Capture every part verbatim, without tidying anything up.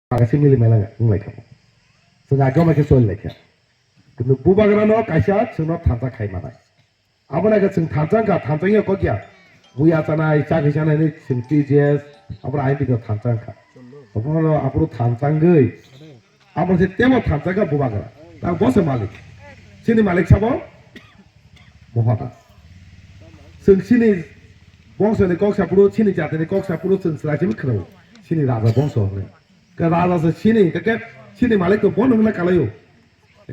Aga simi le mela ngai, ngai kha. Sing aga ma ke sol le kha. Kintu bubagra no kaisa sing no thansa khai manai. Abo na ke sing thansa ka, thansa ya kok ya. Buya chanai, chakri chanai ni sing T J S, abo ai bi no thansa kha. Abo no, abo thansa ngai. Abo se temo thansa ka bubagra. Ta bo se malik. Sini malik sabo? Mohata. Sing sini bongso ni kok sapuru, sini jati ni kok sapuru, sing selai simi khrau. Sini raja bongso ne. Ke raja se sini, ke, ke sini malik to bono hwnna kalaio.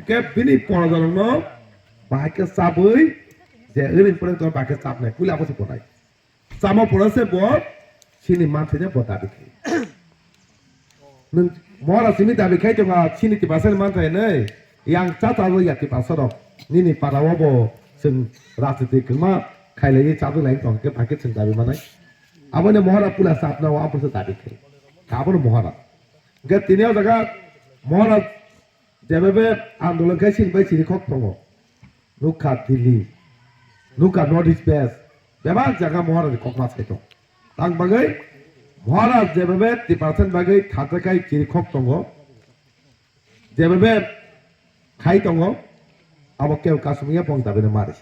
Ke bini porojalno bahai ke sabui, je ring pore to bahai ke sabnai, pula abo se ponai. Sama pore se bo, sini manthai ne bo dabi khai. Nung mora simi dabi khai to ha, sini ti pasal manthai nei, yang cha cha ya ti pasal rok. Nini para wo bo, sing rajniti kema, khailai cha lai tong ke bahai ke sing dabi manai. Abo ne mohara pula sabna wa, abo se dabi khai. Abo ne mohara. Hingke tini o jaga Maharaj jebebe andolon khai sini bai sini khok tongo. Nukha Delhi, nukha North East Best, bebak jaga Maharaj ni kokma sai tong. Tang bagwi Maharaj jebebe Tiprasa ni bagwi thansa khai chiri khok tongo. Jebebe khai tongo, abo keu kasumya bong dabi no mari.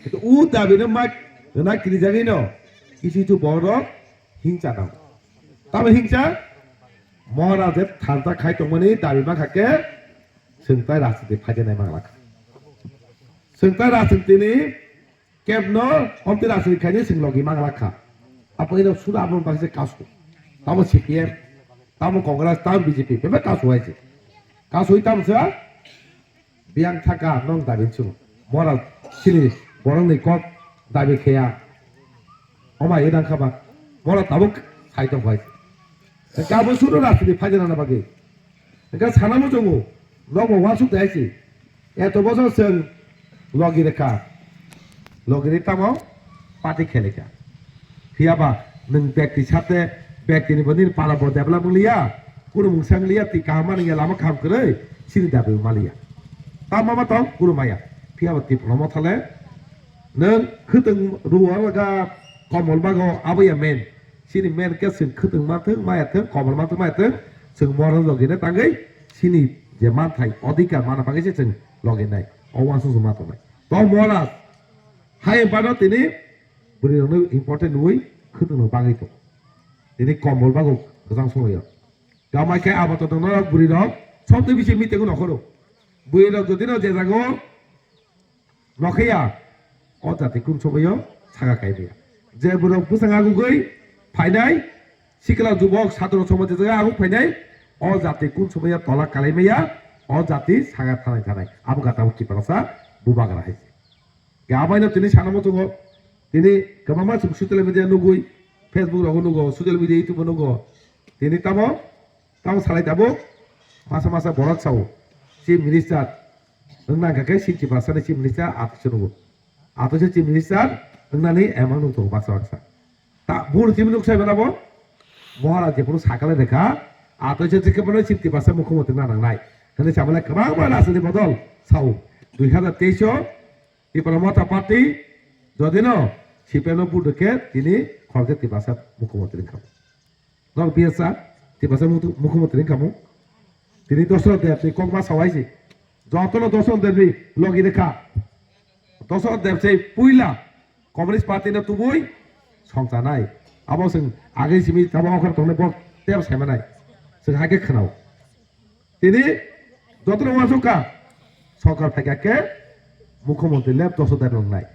Kintu u dabi no mak, na kiri jagwi no, kisu kisu borok hingsa nango. Tamo hingsa, Maharaj je thansa khai tongmani dabi mankha ke, sengtai rajniti phaijanai manglakha. Sengtai rajniti ni kebno omtwi rajniti khaini seng logi manglakha. Apo ino sura abo bangse kasu. Tamo C P M, tamo Congress, tamo B J P, bebe kasu hai se. Kasu tamo sa, Biyang thaka nong dabi chwng. Mora sini borokni kok dabi kheya. Oma edang khaba. Mora tabuk sai tong phai. Kabo suru rajniti phaijana na bagwi. Engka sana muchungo. Nokbo wansuk dai si. Eto bosor chwng logi rekha. Logi ri tamo? Party khelika. Phiya ba nwng bekti sate bekti ni bo nini para bo develop wng liya, kunu mungsa wng liya, twi kaham mani ya lama kaham kwrwi, sini dabi wng maliya. Tamo ma tong kunu maya. Phiya ba Tipra Motha le nwng khwtwng ruwa laga komol bago abo ya men. Sini men khe chwng khwtwng ma thwng maya thwng, komol ma thwng maya thwng, chwng mora logi na tangwi sini je manthai odhikar mana bagwi se chwng logi nai. O wansuk ma tongnai. Tong mora. Hai bano tini bwrwi rokno important nui khwtwng no bagwi tong. Tini kombol bago kwchang somoyo. Kamai khe abo to tongno bwrwi rok sob twi bisi meeting no khoro. Bwrwi rok jodi no je jago nokheya, o jati kun somoyo saga kai maya. Je borok bwsang agugwi phainai, sikla jubok satro somoy je jaga aguk phainai, o jati kun somoyo tola kalai maya, o jati saga thanai thanai. Abo gata Tiprasa bubagra hai. Abaino tini sana muchungo, tini kwbangma chwng social media nugwi, Facebook rogo nugo, social media YouTube nugo. Tini tamo, tamo salai tabuk, masa masa borok sao, Chief Minister wngna hwnkha khe Chief Tiprasani Chief Minister atwisa nugo. Atwisa Chief Minister wngnani emang nukjago baksa baksa. Ta bur timi nuk sai mano bo, Maharaj jephuru sakale rekha, atwisa thikhe bono Chief Tiprasa Mukhyamantri na nangnai. Hwnwi samale kwbangma rajniti bodol sao, dui hazar teis o, Tipra Motha Party jodino C P M no vote rwkhe tini khorokhe Tiprasa Mukhyamantri wngkha. Nok biyasa Tiprasa Mukhyamantri wngkha mo. Tini Dosrot Deb ni kokma sawai se. Jotono Dosrot Deb ni logi rwkha. Dosrot Deb se puila Communist Party no tubui songchanai. Abo chwng agei simi tamo okhor tongnai bo tebo saimanai. Chwng hai khe khwnao. Tini jotono uansukha, sorkar phaikha khe mukhyamantri le Dosrot Deb wngnai.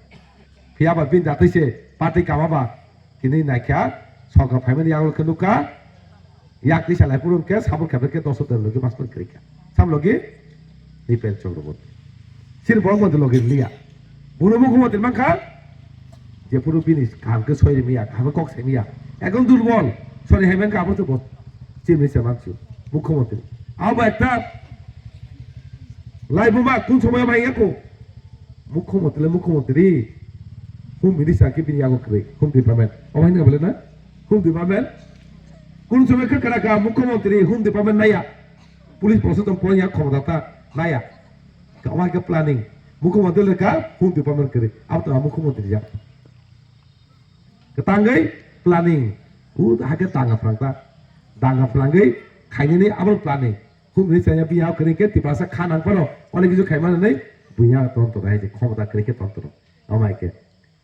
Phiya ba bini datwi se party kama ba tini naikha sorkar phaimani yago khe nukha, yak tisa lai phuru khe sabul khe khe Dosrot Deb logi masman kwrwi kha. Sam logi Nipen Chakraborty. Sini borok mantri logi liya. Buno mukhyamantri mankha, jephuru bini kaham khe soi rimiya, kaham khe kok saimiya. Ekdom durbol, sori hai mankha abo se bo chini se mansu, mukhyamantri. Abo ekta laibuma kun somoy bai yako. Mukhyamantri le mukhyamantri, home minister khe bini yago kwrwi, home department. Omo hini bole na? Home department. Kun somoy khe kana ka mukhyamantri home department naya. Police proshashan pon ya khomodata naya. Ka omo hai khe planning. Mukhyamantri le ka home department kwrwi. Abo to mukhyamantri ya. Kwtangwi planning. U hai khe danga phrang ta. Danga phrangwi khainani abo planning. Hum ni chaya biya kwrwi khe Tiprasa kha nang phano onek kisu khaimani nai buya ton to hai je khomota kwrwi khe ton to. Amai khe.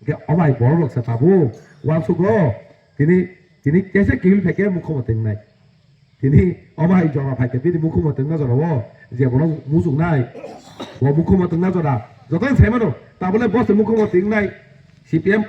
Khe amai borok rok sa tabu wansugo. Tini, tini kese kihil phai khe mukhomo tengnai. Tini amai jora phai khe bini mukhomo tengna jora o je bono musuk nai. Bo mukhomo tengna jora. Joto sai mano tabule bo se mukhomo tengnai. C P M